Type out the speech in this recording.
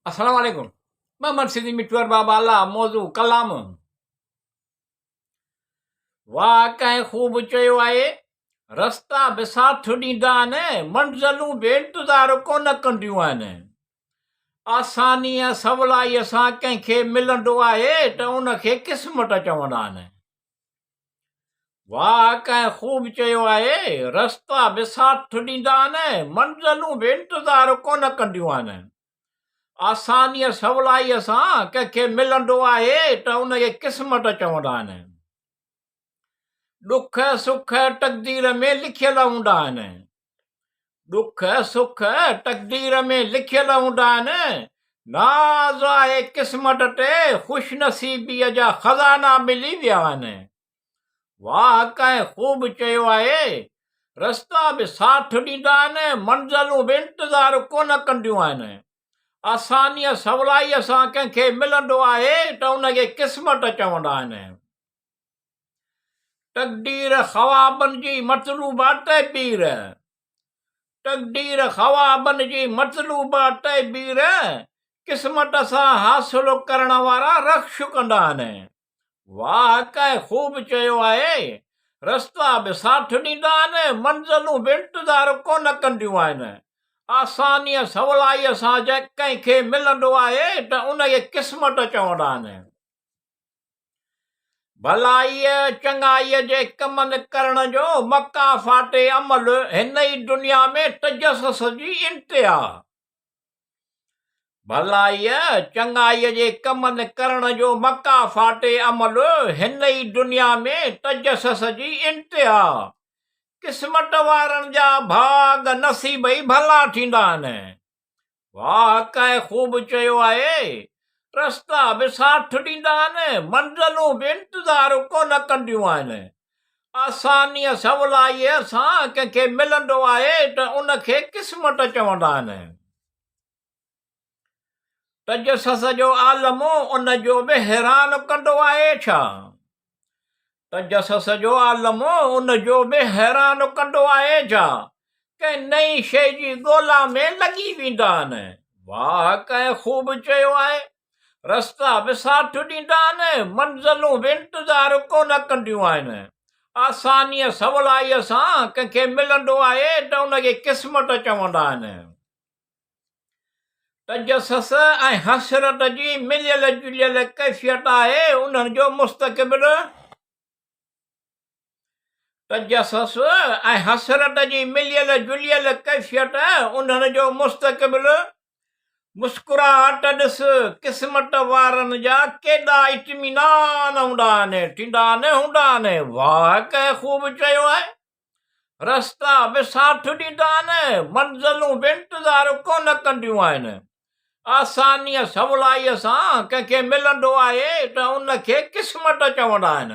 السلام عليڪم محمد سنڌي مٺو ارباب اعليٰ موضوع ڪلام واهه ڪنهن خوب چيو آهي رستا به ساٿ ڏيندا آهن منزلون به انتظار ڪونه ڪنديون آهن آساني ۽ سولائي سان ڪنهن کي ملندو آهي ته ان کي قسمت چوندا آهن واهه ڪنهن خوب چيو آهي، رستا به ساٿ ڏيندا آهن، منزلون به انتظار ڪونه ڪنديون آهن. آسانيء سولائيء سان ڪنهن کي ملندو آهي ته ان کي قسمت چوندا آهن. ڏک سک تقدير ۾ لکيل هوندا آهن. ڏک سک تقدير ۾ لکيل هوندا آهن، ناز آهي قسمت تي خوش نصيبيء جا خزانا ملي ويا آهن. واهه ڪنهن خوب چيو آهي، رستا به ساٿ ڏيندا آهن، منزلون به انتظار ڪونه ڪنديون آهن. آسانيء سولائيء سان ڪنهن کي ملندو آهي ته ان کي قسمت چوندا آهن. تقدير خوابن جي مطلوبه تعبير، تقدير خوابن جي مطلوبه تعبير قسمت سان حاصل ڪرڻ وارا رخش ڪندا آهن. واهه ڪنهن خوب چيو آهي، رستا به ساٿ ڏيندا آهن، منزلون به انتظار ڪونه ڪنديون آهن. آسانيء سولائيء سان جنهن ڪنهن کي ملندو آهي ته ان کي قسمت چوندا آهن. ڀلائيء چڱائيء جي ڪمن ڪرڻ جو مڪافاتي عمل هن ئي دنيا ۾ تجسس جي انتها. ڀلائيء چڱائيء جي ڪمن ڪرڻ جو مڪافاتي عمل هن ئي دنيا ۾ تجسس جي انتها. قسمت وارن جا ڀاڳ نصيب ئي ڀلا ٿيندا آهن. واهه ڪنهن خوب چيو آهي، رستا به ساٿ ڏيندا آهن، منزلون به انتظار ڪونه ڪنديون آهن. آسانيء سولائيء سان ڪنهن کي ملندو آهي ته ان کي قسمت چوندا آهن. تجسس جو عالم ان جو به حيران ڪندو آهي ڇا؟ تجسس جو عالم ان جو به حيران ڪندو آهي ڇا؟ ڪنهن نئين شيء جي ڳولا ۾ لڳي ويندا آهن. واهه ڪنهن خوب چيو آهي، رستا به ساٿ ڏيندا آهن، منزلون به انتظار ڪونه ڪنديون آهن. آسانيء سولائيء سان ڪنهن کي ملندو آهي ته ان کي قسمت چوندا آهن. تجسس ۽ حسرت جي مليل جليل ڪيفيت آهي انهن جو مستقبل. تجسس ۽ حسرت جي مليل جليل ڪيفيت انهن جو مستقبل. مسڪراهٽ ڏس قسمت وارن جا ڪيڏا اطمينان هوندا آهن، ٿيندا آهن، هوندا آهن. واهه ڪنهن خوب چيو آهي. رستا به ساٿ ڏيندا آهن، منزلون به انتظار ڪونه ڪنديون آهن. آسانيء سولائيء سان ڪنهن کي ملندو آهي ته ان کي قسمت چوندا آهن.